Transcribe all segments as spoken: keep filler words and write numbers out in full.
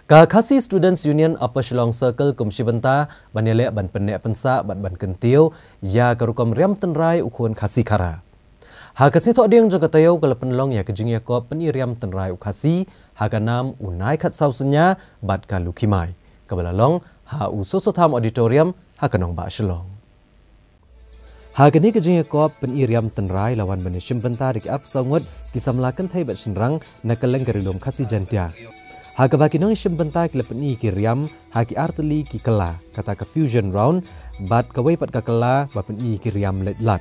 Ka Khasi Students Union Upper Shillong Circle kum shi bynta ban ïaleh ban pynneh pynsah bad ban kyntiew ïa ka rukom riam tynrai u khun Khasi Khara. Ha ka sngi Thohdieng jong ka taïew ka la pynlong ïa ka jingïakop pyni riam tynrai u Khasi ha ka nam u Nai Khatsaw Synñia bad ka Lukhimai, kaba la long ha u Soso Tham Auditorium ha ka nongbah Shillong. Ha kane ka jingïakop pyni riam tynrai la wan ban ïashim bynta da ki arphew saw ngut ki samla kynthei bad shynrang na kylleng ka Ri Lum Khasi Jaiñtia, ha kaba ki nongïashim bynta ki la pyni ki riam ha ki artylli ki kylla, kata ka fusion round, bad kawei pat ka kylla ba pyni ki riam leit lad.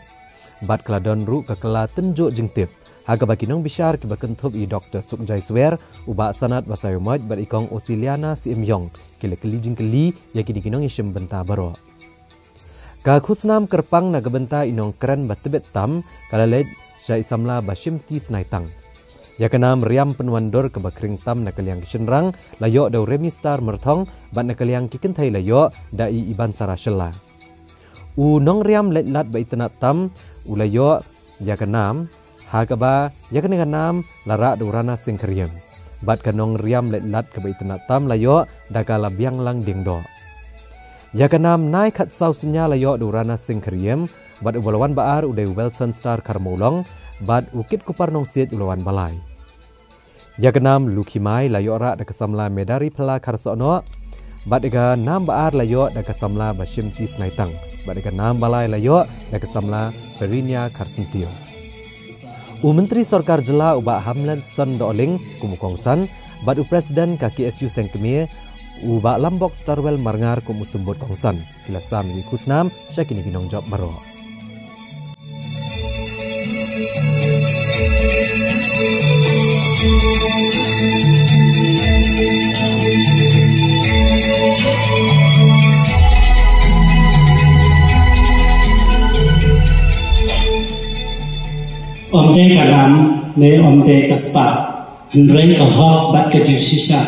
Bad ka la don ruh ka kylla tynjuh jingtip, ha kaba ki nongbishar kiba kynthup i Doktor Sukjai Swer, u Bah Sanat Basaiawmoit bad i Kong Osiliana Syiemiong ki la kylli jingkylli ïa kine ki nongïashim bynta baroh. Ka khusnam kyrpang na ka bynta i nongkren ba tbit tam ka la leit sha i samla ba Shimti Snaitang. Ïa ka nam riam pynwandur kaba khring tam na ka liang ki shynrang la ïoh da u Remy Star Myrthong bad na ka liang ki kynthei la ïoh da i Ibansara Shylla. U nongriam leit lad ba itynnad tam u la ïoh ïa ka nam, ha kaba ïa kane ka nam la rah da u Rana Singh Kyriem. Bad ka nongriam leit lad kaba itynnad tam la ïoh da ka Labianglang Diengdoh. Ïa ka nam Nai Khatsaw Synñia la ïoh da u Rana Singh Kyriem, bad uba la wan ba ar u dei u Welson Star Kharmawlong, bad u Kitkupar Nongsiej u la wan ba lai. Ïa ka nam Lukhimai la ïoh rah da ka samla Medari Phylla Kharsohnoh, bad ïa ka nam ba ar la ïoh da ka samla ba Shimti Snaitang, bad ïa ka nam ba lai la ïoh da ka samla Perinia Kharsyntiew. U Myntri Sorkar Jylla u Bah Hamletson Dohling kum u kongsan, bad u President ka K S U Sengkmie u Bah Lambok Starwell Marngar kum u symbud kongsan. Ki la sam ïa ki khusnam sha kine ki nongjop baroh. Ym dei ka ram ne ym dei ka spah, hynrei ka hok bad ka jingshisha.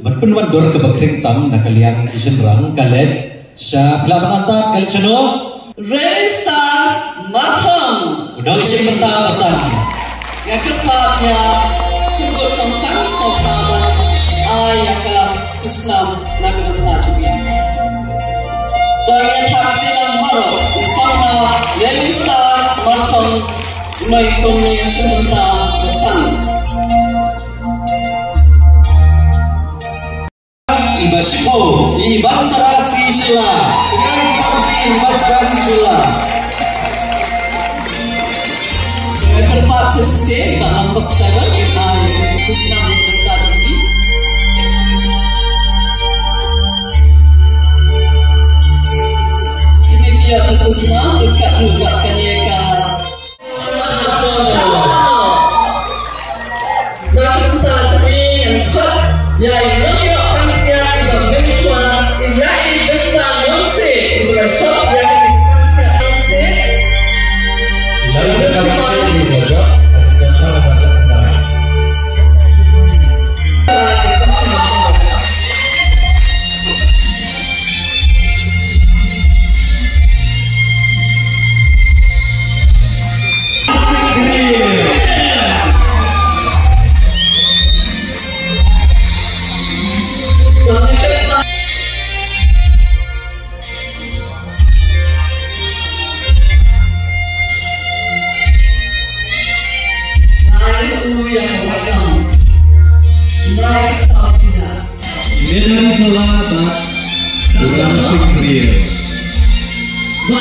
Ban pynwandur kaba khring tam na ka liang ki shynrang ka leit sha, phi lah ban antad ka leit shano? Remy Star Marthong. U nongïashim bynta ba san. Nga kyrpad ïa symbud kongsan sngewbha ban ai ïa ka khusnam na ka bynta jong ngi. To ngin ïa thap kti lang baroh ïa u samla Remy Star Marthong, u nongïashim bynta ba san. Iba shiphew, Ibansara Shylla. Ibansara Shylla. Kyrpad sa shisien, ba ngam bak sabar, ïa ka khusnam ïa ka bynta jong ngi. Kine ki ïa ka khusnam, ïa ka khusnam, ïa ka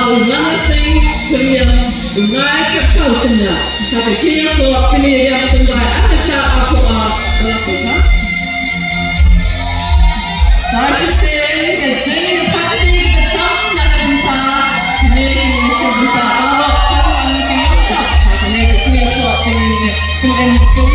Nana Singh, William, Umai Kapsau Singh, Kakachia Kop, Kini Yang Tumbai, Akacha Apua, Balakuka. Sasha Singh, Kajin, Kati, Kacham, Nakatumpa, Kini, Kini, Shubha, Arok, Kawan, Kini, Chap, Kini, Kini, Kini, Kini, Kini,